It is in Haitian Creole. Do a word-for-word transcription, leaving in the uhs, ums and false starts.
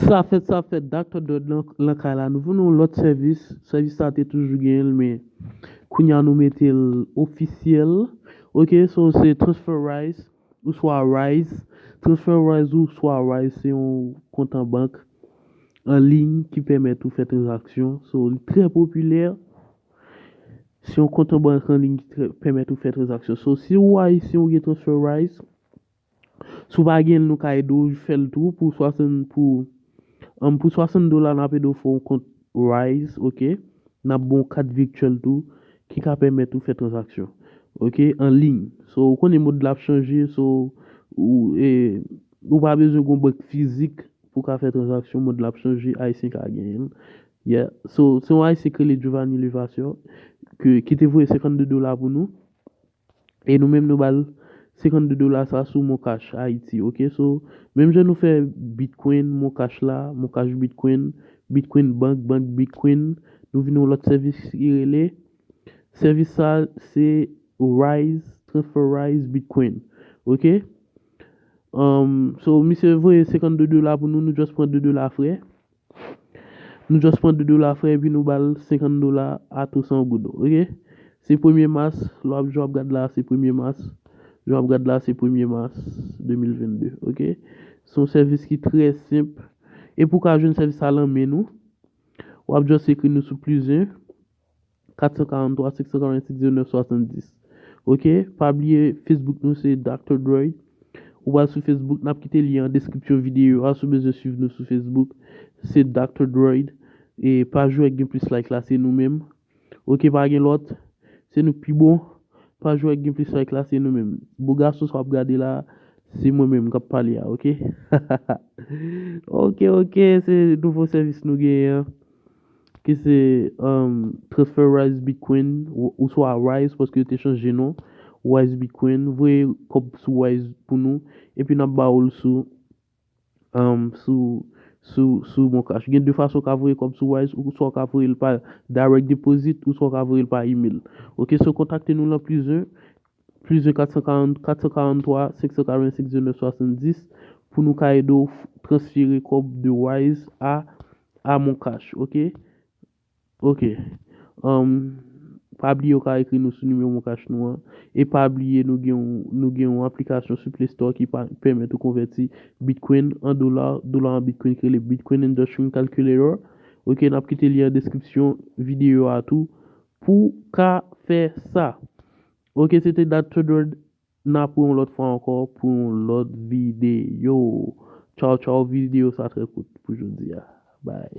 Sa fèt, sa fèt, Doctor Dread lan, lan kay la. Nou vin yon lòt sèvis. Sèvis sa te toujou genyen l, men kounye a nou mete l ofisyèl. Ok, so se Transferwise oswa Wise. Transferwise oswa Wise se yon kont an bank an liy ki pèmèt ou fè tranzaksyon. So, li trè popilè. Se yon kont an bank an liy ki trè, pèmèt ou fè tranzaksyon. So, si ou Ayisyen ou gen Transferwise, si w pa gen l, nou ka ede w fè l tou pou swasant, pou, um, pou swasant dola, n ap ede w fè yon kont Wise, ok? N ap ba w kat vityèl tou ki ka pèmèt ou fè tranzaksyon, ok? An liy. So, ou konnen mòd la ap chanje, so, ou, e, ou pa bezwen gen yon bank fizik pou w ka fè tranzaksyon, mòd la ap chanje, Ayisyen ka genyen l. Yeah. So, se yon Ayisyen ki rele Giovanni Levasseur, ke, ki te voye senkannde dola pou nou. E nou menm nou ba l senkannde dola sa sou Moncash Haiti, ok? So, menm jan nou fè Bitcoin, Moncash la, Moncash Bitcoin, Bitcoin Bank, Bank Bitcoin, nou vin yon lòt sèvis ki rele, sèvis sa se Wise, Transferwise Bitcoin, ok? Um, so, misye voye senkannde dola pou nou, nou just pran de dola frè. Nou just pran de dola frè, epi nou ba l senkant dola a tou san goud, ok? Se premye mas, lè w ap, jan w ap gad la, se premye mas. Jan w ap gad la, se premye mas de mil vennde, ok? Se yon sèvis ki trè senp. E pou w ka jwenn sèvis sa lan men nou, w ap just ekri nou sou plis en, kat san karanntwa, senk san karannsèt, zewo nèf swasanndis. Ok? Pa bliye, Facebook nou se Doctor Droid. Ou pral sou Facebook, n ap kite lyen an deskripsyon videyo a, si w bezwen swiv nou sou Facebook, se Doctor Droid. E paj yo k gen plis like la, se nou menm. Ok, pa gen lòt. Se nou k pi bon. Paj yo k gen plis like la, se nou menm. Bo gason sa w ap gade la, se mwen menm k ap pale a, ok? Ok, ok, se nouvo sèvis nou genyen an, ki se, um, Transfer Wise Bitcoin, ou, oswa Wise, paske yo te chanje non, Wise Bitcoin, voye kòb sou Wise pou nou, epi n ap ba ou l sou, um, sou, sou, sou Moncash. Gen de fason w ka voye kòb sou Wise, ou swa w ka voye l pa direct deposit, ou swa w ka voye l pa email. Ok, so kontakte nou lan plis en, plis en kat san karant, kat san karant twa, senk san karant senk, zewo nèf swasanndis, pou nou ka ede w f-, transfere kòb de Wise a, a Moncash, ok? Ok. Um, pa bliye w ka ekri nou sou nimewo Moncash nou an. E pa bliye nou gen yon, nou gen yon aplikasyon sou Play Store ki pa, pèmèt ou konvèti Bitcoin an dola, dola an Bitcoin ki rele Bitcoin Industry Calculator. Ok, n ap kite lyen an deskripsyon videyo a tou pou ka fè sa. Ok, se te Doctor Droid. N ap wè yon lòt fwa ankò pou yon lòt videyo. Tchaw, tchaw, videyo sa trè kout pou jodi a. Bye.